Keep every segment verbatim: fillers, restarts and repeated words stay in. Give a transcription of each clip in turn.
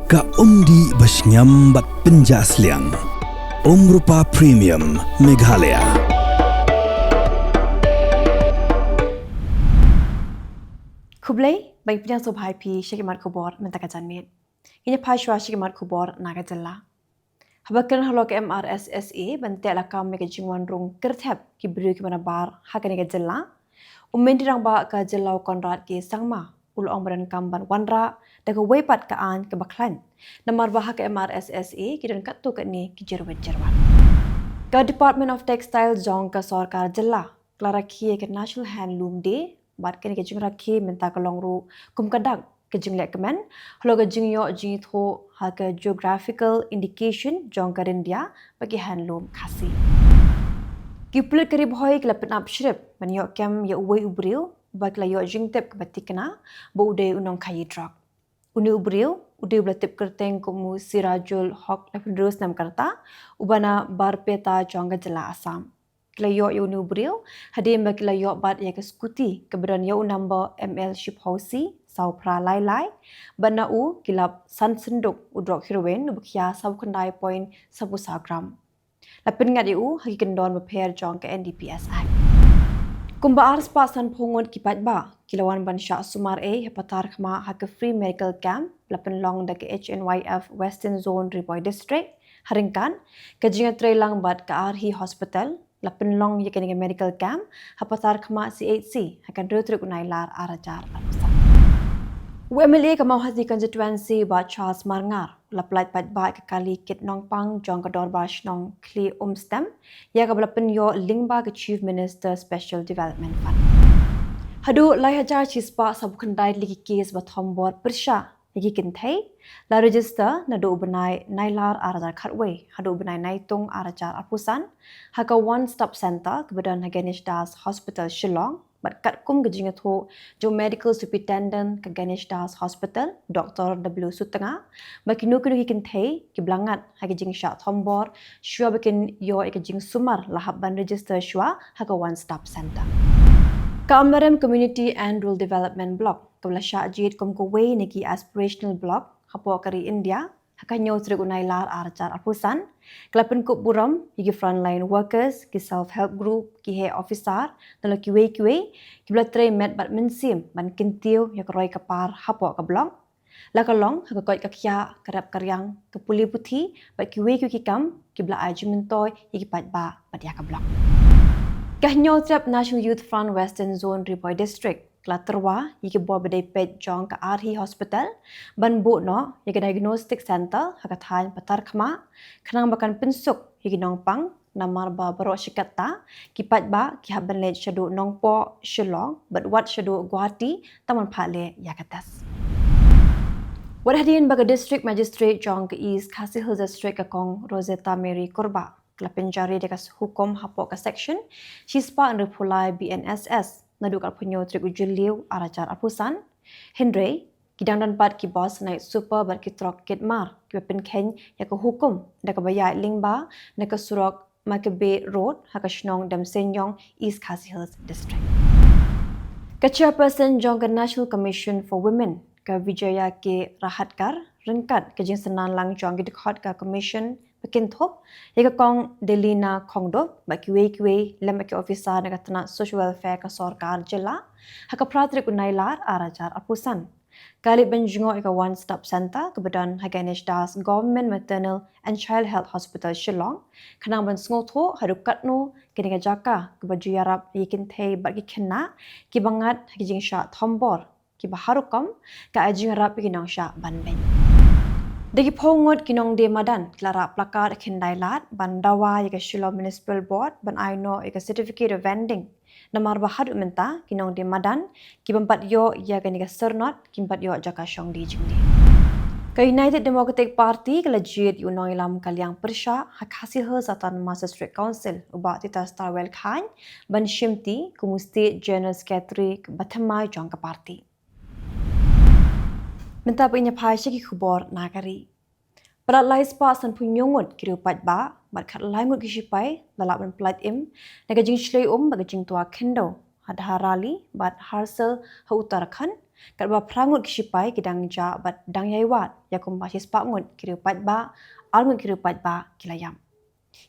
Ka umdih ba shngiam bad pynjah sliang. Umrupa Premium Meghalaya. Khublei, ba ngi pdiang sngewbha ïa phi sha ki mat khubor mynta ka janmiet. Ngin ïa phai shuwa sha ki mat khubor na ka jylla. Haba kren halor ka M R S S A ban teh lakam ïa ka jingwan rung kyrthep ki briew kiba nabar ha kane ka jylla, u Myntri Rangbah ka jylla u Conrad K Sangma u la ong ba donkam ban wanrah da kawei pat ka aiñ kaba khlaiñ, namar ba ha ka M R S S A ki don katto katne ki jyrwit jyrwat. Ka Department of Textiles jong ka sorkar jylla ka la rakhe ïa ka National Handloom Day bad kane ka jingrakhe mynta ka long ruh kum ka dak ka jingleh kmen halor ka jingïoh jingithuh ha ka geographical indication jong ka ryndia bad ki handloom Khasi. Ki pulit ka Ri Bhoi ki la pynap shrip ban ïoh kem ïa uwei u briew ba ki la ïoh jingtip kaba thikna ba u dei u nongkhaïi drok. Une u briew u dei uba la tip kyrteng kum u Sirajul Hok, laiphew hynriew snem ka rta, uba na Barpeta jong ka jylla Assam. Ki la ïoh ïa une u briew hadien ba ki la ïoh bat ïa ka scooty kaba don ïa u number M L shiphew C saw phra lai lai, bad na u ki lap san synduk u drok heroin uba khia saw khyndai point saw phew saw gram. La pynngat ïa u ha ki kyndon bapher jong ka N D P S Act. Kumba arspah sanphew ngut ki paidbah ki la wan ban shah sumar ei ha Patharkhmah ha ka free medical camp ba la pynlong da ka H N Y F Western Zone Ri Bhoi District, ha ryngkat ka jingïatreilang bad ka Arhi Hospital. La pynlong ïa kane ka medical camp ha Patharkhmah C H C ha ka hynriew tarik u Nailar ar hajar arphew san. U M L A ka Mawhati constituency Bah Charles Marngar u la pyllait paidbah ïa ka kali kit nongpang jong ka Dorbar Shnong Khlieh Umstem ïa kaba la pynïoh lyngba ka Chief Minister Special Development Fund. Haduh lai hajar shispah saphew khyndai tylli ki case ba thombor pyrshah ïa ki kynthei la register naduh u bnai Nailar ar hajar khatwei haduh u bnai Naitung ar hajar arphew san ha ka One Stop Centre kaba don ha Ganesh Das Hospital Shillong, bad katkum ka jingïathuh jong u Medical Superintendent ka Ganesh Das Hospital, Doctor W Sutnga, ba kino kino ki kynthei kiba la ngat ha ka jingshah thombor shuwa ba kin ïoh ïa ka jingsumar la hap ban register shuwa ha ka One Stop Centre. Ka Amarem Community and Rural Development Block kaba la shah jied kum kawei na ki aspirational block hapoh ka ri India, ha ka hynñiew tarik u Nailar ar hajar arphew san, ka la pynkup burom ïa ki frontline workers, ki self help group, ki heh officer, nalor kiwei kiwei kiba la trei met bad mynsiem ban kyntiew ïa ka roi ka par hapoh ka block, la ka long ha ka koit ka khiah, ka rep ka riang, ka pule puthi bad kiwei kiwei ki kam kiba la ai jingmyntoi ïa ki paidbah bad ïa ka block. Ka Hynñiewtrep National Youth Front Western Zone Ri Bhoi District ka la tyrwa ïa ki bor ba dei peit jong ka Arhi Hospital ban buh noh ïa ka Diagnostic Centre ha ka thaiñ Patharkhmah, khnang ba kan pynsuk ïa ki nongpang, namar ba baroh shi katta ki paidbah ki hap ban leit shaduh Nongpoh, Shillong bad wat shaduh Guwahati tang ban phah leh ïa ka test. Wat hadien ba ka District Magistrate jong ka East Khasi Hills District ka Kong Rosetta Mary Kurbah ka la pynjari da ka hukum hapoh ka Section shispah hynriewphew lai B N S S naduh ka arphew hynñiew tarik u Jylliew ar hajar arphew san. Hynrei ki dang don pat ki bus Night Super bad ki trok kit mar kiba pynkheiñ ïa ka hukum da kaba ïaid lyngba na ka surok Makabe Road ha ka shnong Demseiñiong, East Khasi Hills District. Ka Chairperson jong ka National Commission for Women ka Vijaya K Rahatkar ryngkat ka jingsynran lang jong ki dkhot ka Commission ba kynthup ïa ka Kong Delina Khongdup bad kiwei kiwei lem bad ki officer na ka tnat Social Welfare ka sorkar jylla ha ka phra tarik u Nailar ar hajar arphew san. Ka la leit ban jngoh ïa ka One Stop Centre kaba don ha Ganesh Das Government Maternal and Child Health Hospital Shillong, khnang ban sngewthuh haduh katno kane ka jaka kaba ju ïarap ïa ki kynthei bad ki khynnah kiba ngat ha ki jingshah thombor kiba ha rukom ka ai jingïarap ïa ki nongshah banbeiñ. Da ki phew ngut ki nongdie madan ki la rah placard ha Khyndailad ban dawa ïa ka Shillong Municipal Board ban ai noh ïa ka Certificate of Vending, namar ba haduh mynta ki nongdie madan ki bym pat ïoh ïa kane ka syrnod kim pat ïoh jaka shong die jingdie. Ka United Democratic Party ka la jied ïa u nongïalam ka liang pyrshah ha Khasi Hills Autonomous District Council u Bah Tita Starwell Chyne ban shimti kum u State General Secretary kaba thymmai jong ka party. Mynta ba ngin ïa phai sha ki khubor na ka ri. Palat lai spah sanphew hynñiew ngut ki riew paidbah bad khatlai ngut ki shipai la lah ban pyllait im na ka jingshlei um bad ka jingtwa khyndew ha Dhaaraali bad Harsel ha Uttarakhand, Katba phra ngut ki shipai ki dang jah bad dang ïai wad ïa kumba shispah ngut ki riew paidbah, ar ngut ki riew paidbah ki la ïap.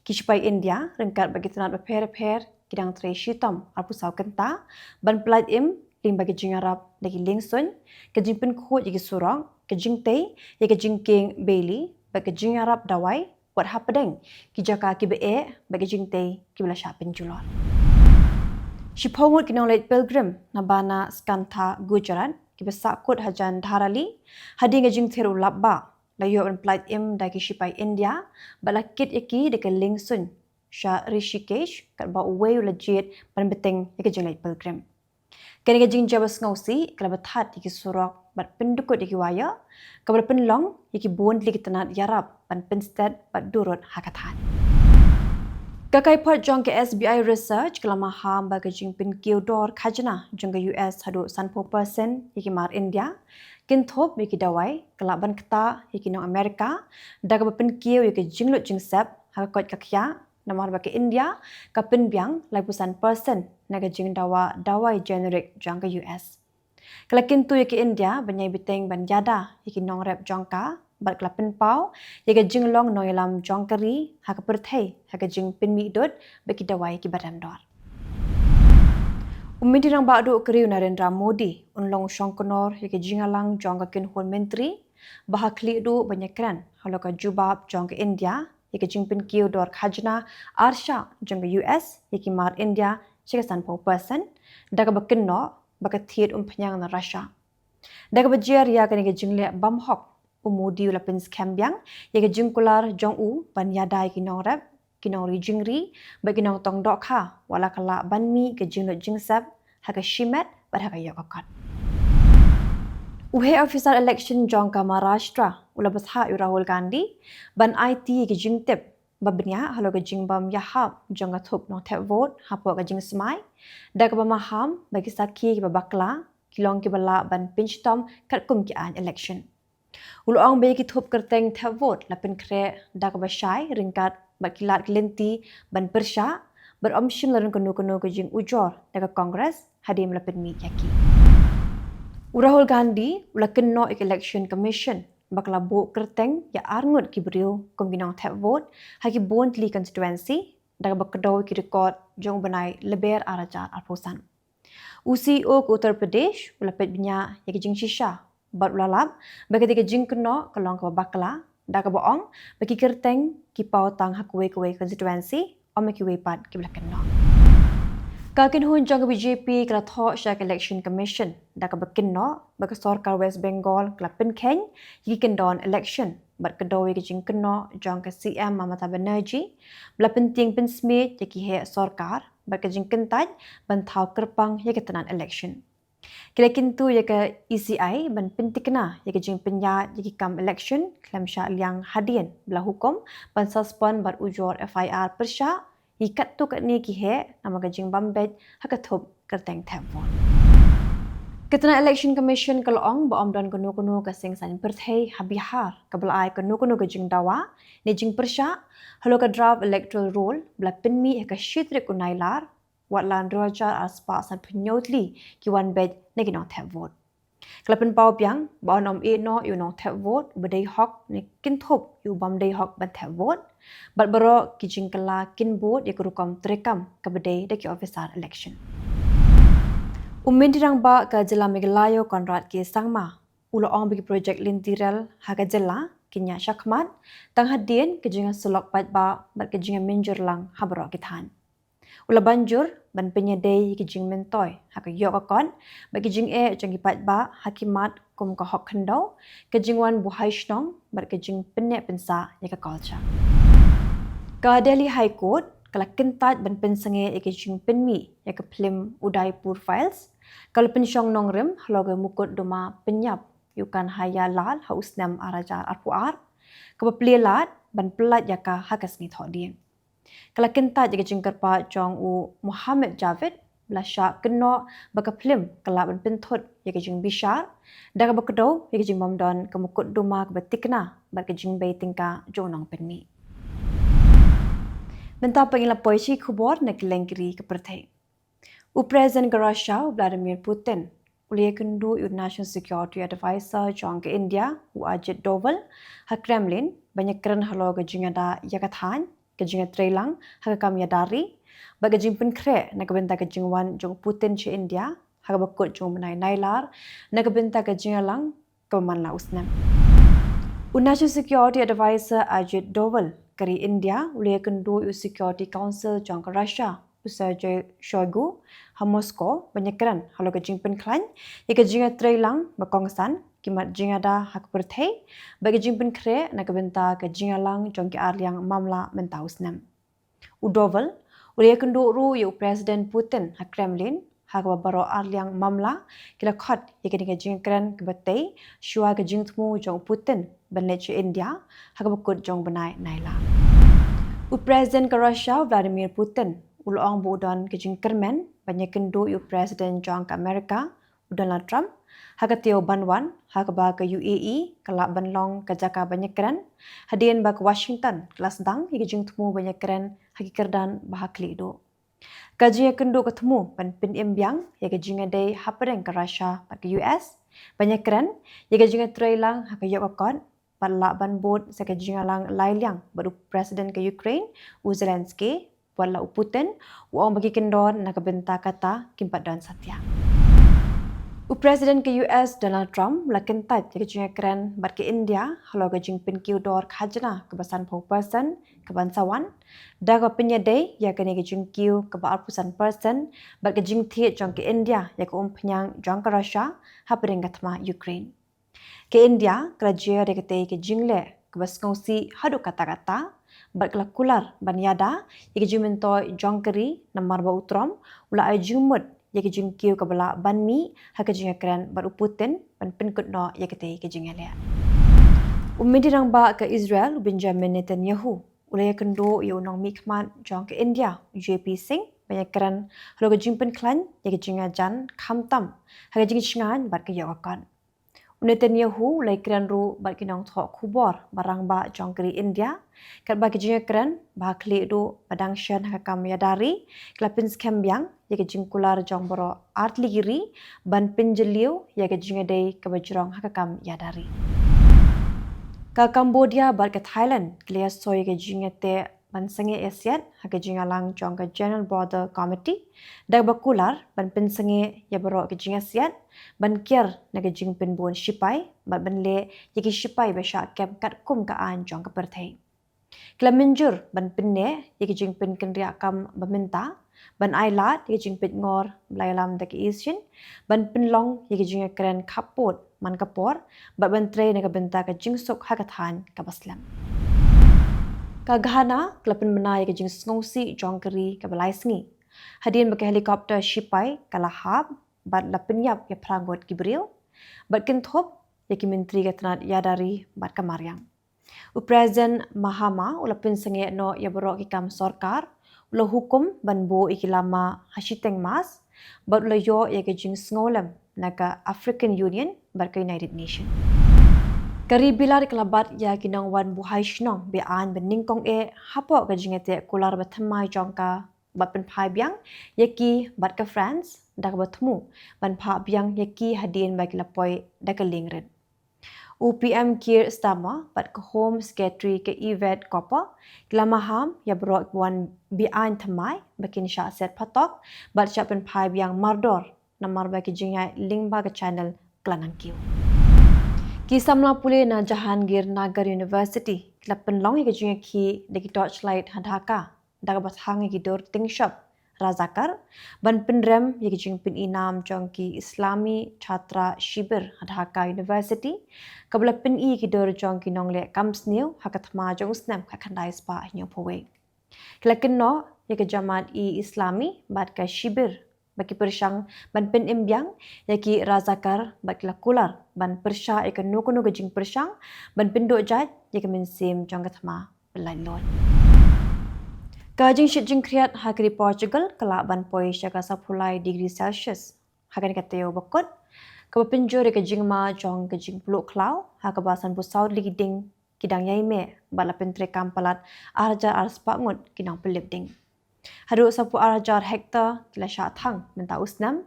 Ki shipai India ryngkat bad ki tnat bapher bapher ki dang trei shitom arphew saw kynta ban pyllait im lyngba ki jingïarap da ki liengsuiñ, ka jingpynkhuid ïa ki surok, ka jingtei ïa ka jingkieng beli bad ka jingïarap dawai wat hapdeng ki jaka kiba eh bad ki jingtei kiba la shah pynjulor. Shiphew ngut ki nongleit pilgrim na Bana Skantha Gujarat kiba sahkut hajan Dharali hadien ka jingther u lapbah la ïoh ban pyllait im da ki shipai India bad la kit ïa ki da ka liengsuiñ sha Rishikesh katba uwei u la jied ban bteng ïa ka jingleit pilgrim. Kane ka jingjia basngewsih ka la bthat ïa ki surok bad pyndkut ïa ki wire, kaba la pynlong ïa ki bun tylli ki tnat ïarap ban pynsted bad durut ha ka thaiñ. Ka kaiphod jong ka S B I Research ka la maham ba ka jingpynkiew dor khajna jong ka U S haduh sanphew percent ïa ki mar India, kynthup ïa ki dawai, ka lah ban ktah ïa ki nong Amerika da kaba pynkiew ïa ka jinglut jingsep ha ka koit ka khiah, namar ba ka India ka pynbiang laiphew san percent na ka jingdawa dawai generic jong ka U S. Ka la kyntu ïa ka India ban ïai bteng ban ïada ïa ki nongrep jong ka bad ka la pynpaw ïa ka jinglong nongïalam jong ka ri ha ka pyrthei ha ka jingpynmih dud bad ki dawai kiba rem dor. U Myntri Rangbah Duh ka ri u Narendra Modi un long u shongknor ïa ka jingïalang jong ka kynhun myntri ba ha khlieh duh ban ïakren halor ka jubab jong ka India ïa ka jingpynkiew dor khajna arshah jong ka U S ïa ki mar India sha ka sanphew percent da kaba kynnoh ba ka thied umphniang na Russia. Da kaba jer ïa kane ka jingleh bymhok, u Modi u la pynskhem biang ïa ka jingkular jong u ban ïada ïa ki nongrep, ki nongri jingri bad ki nongtong dohkha wat la ka lah ban mih ka jinglut jingsep ha ka shimet bad ha ka ïoh ka kot. U heh officer election jong ka Maharashtra u la bthah ïa u Rahul Gandhi ban aiti ïa ka jingtip ba bniah halor ka jingbym ïahap jong ka thup nongthep vote hapoh ka jingsmai da kaba maham ba ki sakhi kiba bakla ki long kiba lah ban pynshitom katkum ki aiñ election. U la ong ba ïa ki thup kyrteng thep vote la pynkhreh da kaba shai ryngkat bad ki lad ki lynti ban pyrshah bad ym shym la don kano kano ka jingujor da ka Congress hadien ba la pynmih ïa ki. U Rahul Gandhi u la kynnoh ïa ka Election Commission ba ka la buh kyrteng ïa ar ngut ki briew kum ki nongthep vote ha ki bun tylli constituency da kaba kdew ïa ki record jong u bnai Lber ar hajar arphew san. U C E O ka Uttar Pradesh u la peit bniah ïa ka jingshisha bad u la lap ba katei ka jingkynnoh ka long kaba bakla da kaba ong ba ki kyrteng ki paw tang ha kawei kawei constituency, ym ha kiwei pat kiba la kynnoh. Ka kynhun jong ka B J P ka la thoh sha ka Election Commission da kaba kynnoh ba ka sorkar West Bengal ka la pynkheiñ ïa ki kyndon election bad kdew ïa ka jingkynnoh jong ka C M Mamata Banerjee ba la pyntieng pynsmiej ïa ki heh sorkar bad ka jingkyntait ban thaw kyrpang ïa ka tnat election. Ki la kyntu ïa ka E C I ban pynthikna ïa ka jingpynïaid ïa ki kam election khlem shah liang hadien ba la hukum ban suspend bad ujor F I R pyrshah ïa katto katne ki heh namar ka jingbym beit ha ka thup kyrteng thep vote. Ka tnat Election Commission ka la ong ba ym don kano kano ka seng saiñ pyrthei ha Bihar kaba la ai kano kano ka jingdawa ne jingpyrshah halor ka draft electoral roll ba la pynmih ha ka shi tarik u Nailar, wat la hynriew hajar ar spah sanphew hynñiew tylli ki wan beit na ki nongthep vote. Ka la pynpaw biang ba yn ym ïeh noh ïa u nongthep vote uba dei hok ne kynthup ïa u bym dei hok ban thep vote bad baroh ki jingkylla kin bud ïa ka rukom treikam kaba dei da ki officer election. U Myntri Rangbah ka jylla Meghalaya u Conrad K Sangma u la ong ba ki projek lynti rel ha ka jylla kin ïaid shakhmat tang hadien ka jingïasyllok paidbah bad ka jingïamynjur lang ha baroh ki thaiñ. U la ban jur ban pynïadei ïa ki jingmyntoi ha ka ïoh ka kot bad ki jingeh jong ki paidbah ha ki mat kum ka hok khyndew, ka jingwan buhai shnong bad ka jingpynneh pynsah ïa ka culture. Ka Delhi High Court ka la kyntait ban pynsangeh ïa ka jingpynmih ïa ka phlim Udaipur Files kaba la pynshong nongrim halor ka Mukotduma pynïap ïa u Kanhaiya Lal ha u snem ar hajar arphew ar, kaba plie lad ban pyllait ïa ka ha ka sngi Thohdieng. Ka la kyntait ïa ka jingkyrpad jong u Mohammed Javid ba la shah kynnoh ba ka phlim ka lah ban pynthut ïa ka jingbishar da kaba kdew ïa ka jingbymdon ka mukotduma kaba thikna bad ka jingbei tyngka jong u nongpynmih. Mynta pat ngin ïa poi sha ki khubor na kylleng ki ri ka pyrthei. U President ka Russia u Vladimir Putin U la ïakynduh ïa u National Security Advisor jong ka India, u Ajit Doval, ha Kremlin, ban ïakren halor ka jingïada ïa ka thaiñ, ka jingïatreilang ha ka kam ïada ri, bad ka jingpynkhreh na ka bynta ka jingwan jong u Putin sha India ha kaba kut jong u bnai Nailar, na ka bynta ka jingïalang kaba man la u snem. U National Security Advisor Ajit Doval, ka ri India, u la ïakynduh ïa u Security Council jong ka Russia, u Sergei Shoigu, ha Moscow, ban ïakren halor ka jingpynkhlaiñ ïa ka jingïatreilang ba kongsan ki mat jingïada ha ka pyrthei, bad ka jingpynkhreh na ka bynta ka jingïalang jong ki arliang mamla mynta u snem. U Doval u la ïakynduh ruh ïa u President Putin ha Kremlin, ha kaba baroh arliang mamla ki la khot ïa kane ka jingïakren kaba tei, shuwa ka jingthmu jong u Putin ban leit sha India ha kaba kut jong u bnai Nailar. U President ka Russia, u Vladimir Putin, u la ong ba u don ka jingkyrmen ban ïakynduh ïa u President jong ka America, u Donald Trump, ha ka taïew ban wan, ha kaba ka U A E ka lah ban long ka jaka ban ïakren, hadien ba ka Washington ka la sdang ïa ka jingthmu ban ïakren ha ki kyrdan ba ha khlieh duh. Ka jingïakynduh ka thmu ban pynim biang ïa ka jingïadei hapdeng ka Russia bad ka U S, ban ïakren ïa ka jingïatreilang ha ka ïoh ka kot, bad lah ban bud sa ka jingïalang lai liang bad u President ka Ukraine, u Zelensky, wat la u Putin, u ong ba ki kyndon na ka bynta kata kim pat don satia. U President ka U S, Donald Trump, u la kyntait ïa ka jingïakren bad ka India halor ka jingpynkiew dor khajna kaba sanphew percent kaban sa wan, da kaba pynïadei ïa kane ka jingkiew kaba arphew san percent bad ka jingthied jong ka India ïa ka umphniang jong ka Russia hapdeng ka thma Ukraine. Ka India ka la jer ïa katei ka jingleh kaba sngewsih haduh katta katta, bad ka la kular ban ïada ïa ka jingmyntoi jong ka ri, namar ba u Trump u la ai jingmut ïa ka jingkiew kaba lah ban mih ha ka jingïakren bad u Putin ban pynkut noh ïa katei ka jingïaleh. U Myntri Rangbah ka Israel, u Benjamin Netanyahu, u la ïakynduh ïa u nongmihkhmat jong ka India, u J P Singh, ban ïakren halor ka jingpynkhlaiñ ïa ka jingïajan khamtam ha ka jingshngaiñ bad ka ïoh ka kot. U Netanyahu u la ïakren ruh bad ki nongthoh khubor ba rangbah jong ka ri India, katba ka jingïakren ba ha khlieh duh ba dang shen ha ka kam ïada ri ka la pynskhem biang ïa ka jingkular jong baroh artylli ki ri ban pynjylliew ïa ka jingïadei kaba jrong ha ka kam ïada ri. Ka Cambodia bad ka Thailand ki la ïasoi ïa ka jingïateh ban sangeh ïasiat ha ka jingïalang jong ka General Border Committee, da kaba kular ban pynsangeh ïa baroh ka jingïasiat, ban kiar na ka jingpynbun shipai, bad ban leh ïa ki shipai ba shah kem katkum ka aiñ jong ka pyrthei. Ki la mynjur ban pynneh ïa ka jingpynkynriah kam ba mynta, ban ailad ïa ka jingpeitngor ba la ïalam da ka ASEAN, ban pynlong ïa ka jingïakren khappud man ka por, bad ban trei na ka bynta ka jingsuk ha ka thaiñ kaba slem. Ka Ghana ka la pynbna ïa ka jingsngewsih jong ka ri kaba lai sngi, hadien ba ka helicopter shipai ka la hap bad la pynïap ïa phra ngut ki briew, bad kynthup ïa ki myntri ka tnat ïada ri bad ka mariang. U President Mahama u la pynsangeh noh ïa baroh ki kam sorkar, u la hukum ban buh ïa ki lama ha shiteng mask, bad u la ïoh ïa ka jingsngewlem na ka African Union bad ka United Nations. Ka ri Bilat ka la bat ïa ki nongwan buhai shnong be-aiñ ba nyngkong eh hapoh ka jingïateh kular ba thymmai jong ka, bad pynphai biang ïa ki bad ka France, da kaba thmu ban phah biang ïa ki hadien ba ki la poi da ka lieng rit. U P M Keir Starmer bad ka Home Secretary ka Yvette Cooper ki la maham ïa baroh ki wan be-aiñ thymmai ba kin shah set phatok bad shah pynphai biang mardor, namar ba ki jingïaid lyngba ka channel ka la nang kiew. Ki samla pule na Jahangir Nagar University ki la pynlong ïa ka jingïakhih da ki torchlight ha Dhaka, da kaba thang ïa ki dur tyngshop Razakar, ban pynrem ïa ka jingpyni nam jong ki Islami Chhatra Shibir ha Dhaka University, kaba la pyni ïa ki dur jong ki nongleh kam sniew ha ka thma jong u snem khatkhyndai spah hynñiewphew wei. Ki la kynnoh ïa ka Jamaat-e-Islami bad ka Shibir ba ki pyrshang ban pynim biang ïa ki Razakar, bad ki la kular ban pyrshah ïa kano kano ka jingpyrshang ban pynduh jait ïa ka mynsiem jong ka thma pyllait lun. Ka jingshit jingkhriat ha ka ri Portugal ka lah ban poi sha ka sawphew lai degree Celsius ha kane ka taïew ba kut, kaba pynjur ïa ka jingma jong ka jingpluh khlaw, ha kaba sanphew saw tylli ki dieng ki dang ïai meh, bad la pyntreikam palat ar hajar ar spah ngut ki nongpyllip dieng. Haduh sawphew ar hajar hektar ki la shah thang mynta u snem,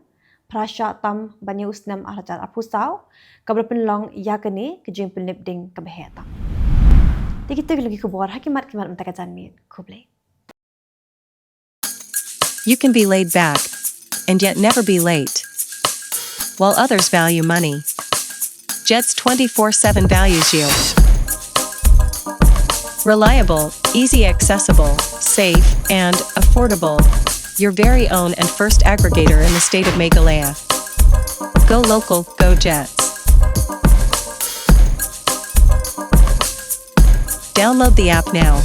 phra shah tam ban ïa u snem ar hajar arphew saw, kaba la pynlong ïa kane ka jingpynlip ding kaba heh tam. Te kita ki long ki khubor ha ki mat ki mat mynta ka janmiet. Khublei. You can be laid back and yet never be late. While others value money, Jet's twenty-four seven values you. Reliable, easy accessible, safe, and affordable. Your very own and first aggregator in the state of Meghalaya. Go local, go Jets. Download the app now.